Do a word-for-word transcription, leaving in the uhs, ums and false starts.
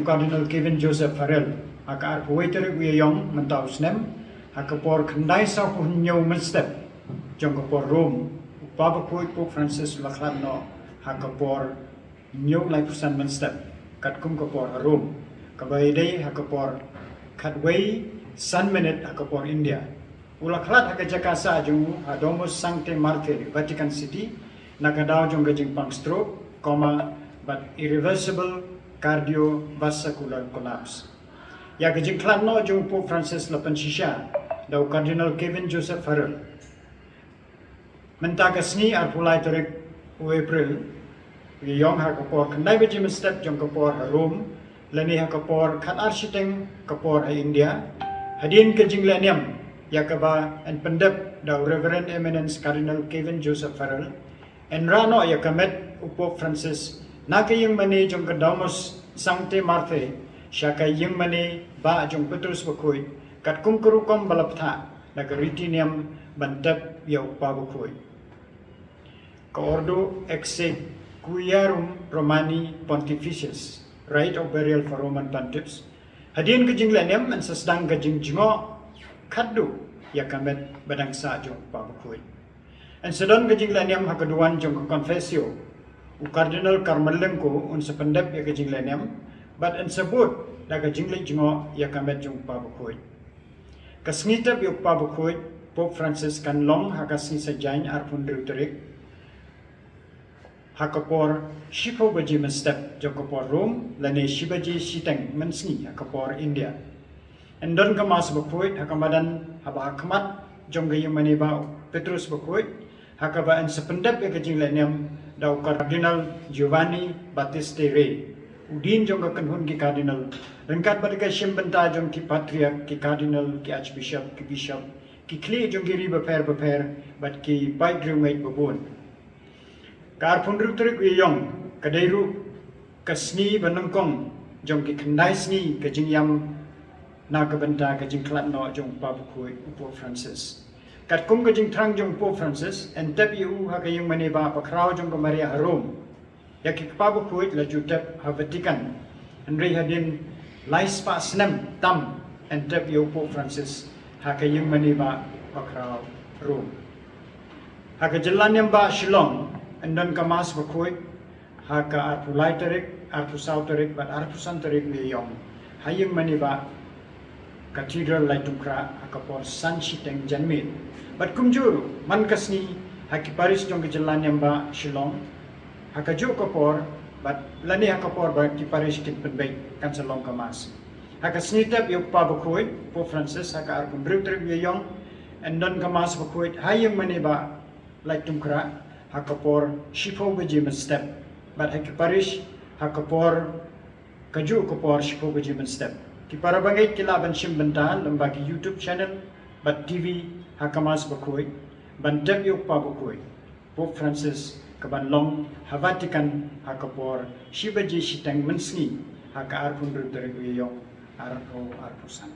Cardinal Kevin Joseph Farrell ha ka arphew wei tarik u Ïaïong mynta u snem, ha ka por khyndai saw phew hynñiew mynstep jong ka por Rome, u Kpa Bakhuid Pope Francis u la khlad noh ha ka por hynñiew laiphew san mynstep, katkum ka por ha Rome, kaba ïadei ha ka por khatwei san minit ha ka por India. U la khlad ha ka jaka sah jong u ha Domus Sanctae Marthae, Vatican City, na ka daw jong ka jingpang stroke, coma, bad irreversible cardiovascular collapse. Ïa ka jingkhlad noh jong u Pope Francis la pynshisha da u Cardinal Kevin Joseph Farrell. Mynta ka sngi arphew lai tarik u April, u Ïaïong ha ka por khyndai baje mynstep jong ka por ha Rome, lane ha ka por khatar shiteng ka por ha India, hadien ka jingleh niam ïa kaba yn pyndep da u Reverend Eminence Cardinal Kevin Joseph Farrell, yn rah noh ïa ka met u Pope Francis na ka ïingmane jong ka Domus Sanctae Marthae sha ka ïingmane bah jong u Petrus Bakhuid, katkum ka rukom ba la bthah da ka riti niam ban tep ïa u Kpa Bakhuid. Ka Ordo Exequiarum Romani Pontifices, Rite of Burial for Roman Pontiffs. Hadien ka jingleh niam yn sa sdang ka jingjngoh khatduh ïa ka met ba dang sah jong u Kpa Bakhuid. Yn sa don ka jingleh niam ha ka duwan jong ka Confessio. U Cardinal Carolingico un sa pyndep ïa ka jingleh niam bad yn sa bud da ka jingleh jngoh ïa ka met jong u Kpa Bakhuid. Ka sngi tep ïa u Kpa Bakhuid Pope Francis kan long ha ka sngi Saitjaiñ arphew hynriew tarik, ha ka por shiphew baje mynstep jong ka por Rome, lane shi baje shiteng mynsngi ha ka por India. Yn don ka Mass Bakhuid ha ka madan haba ha khmat jong ka ïingmane bah u Petrus Bakhuid, ha kaba yn sa pyndep ïa ka jingleh niam da u Cardinal Giovanni Battista Re, u dean jong ka kynhun ki Cardinal, ryngkat bad ka shim bynta jong ki Patriarch, ki Cardinal, ki Archbishop, ki Bishop, ki khlieh jong ki ri bapher bapher bad ki paid riewngeit babun. Ka arphew hynriew tarik u Ïaïong ka dei ruh ka sngi ba nyngkong jong ki khyndai sngi ka jingïam na ka bynta ka jingkhlad noh jong u Kpa Bakhuid u Pope Francis. Katkum ka jingthrang jong u Pope Francis, yn tep ïa u ha ka ïingmane bah bakhraw jong ka Maria ha Rome. Ïa ki Kpa Bakhuid la ju tep ha Vatican, hynrei hadien lai spah snem tam yn tep ïa u Pope Francis ha ka ïingmane bah bakhraw Rome. Ha ka jylla niam bah Shillong yn don ka Mass Bakhuid ha ka arphew lai tarik, arphew saw tarik bad arphew san tarik u Ïaïong ha ïingmane bah Cathedral Laitumkhrah ha ka por san shiteng janmiet. Bad kumjuh ruh man ka sngi ha ki parish jong ka jylla niam bah Shillong ha kajuh ka por bad lane ha ka por ba ki parish kin pynbeit kan sa long ka Mass. Ha ka sngi tep ïa u Kpa Bakhuid Pope Francis ha ka arphew hynriew tarik u Ïaïong, yn don ka Mass Bakhuid ha ïingmane bah Laitumkhrah ha ka por shiphew baje mynstep bad ha ki parish ha ka por kajuh ka por shiphew baje mynstep. Ki para bangeit ki lah ban shim bynta lyngba ki YouTube channel bad T V ha ka Mass Bakhuid ban tep ïa u Kpa Bakhuid Pope Francis kaban long ha Vatican ha ka por shi baje shiteng mynsngi ha ka arphew hynriew tarik u Ïaïong arphew arphew san.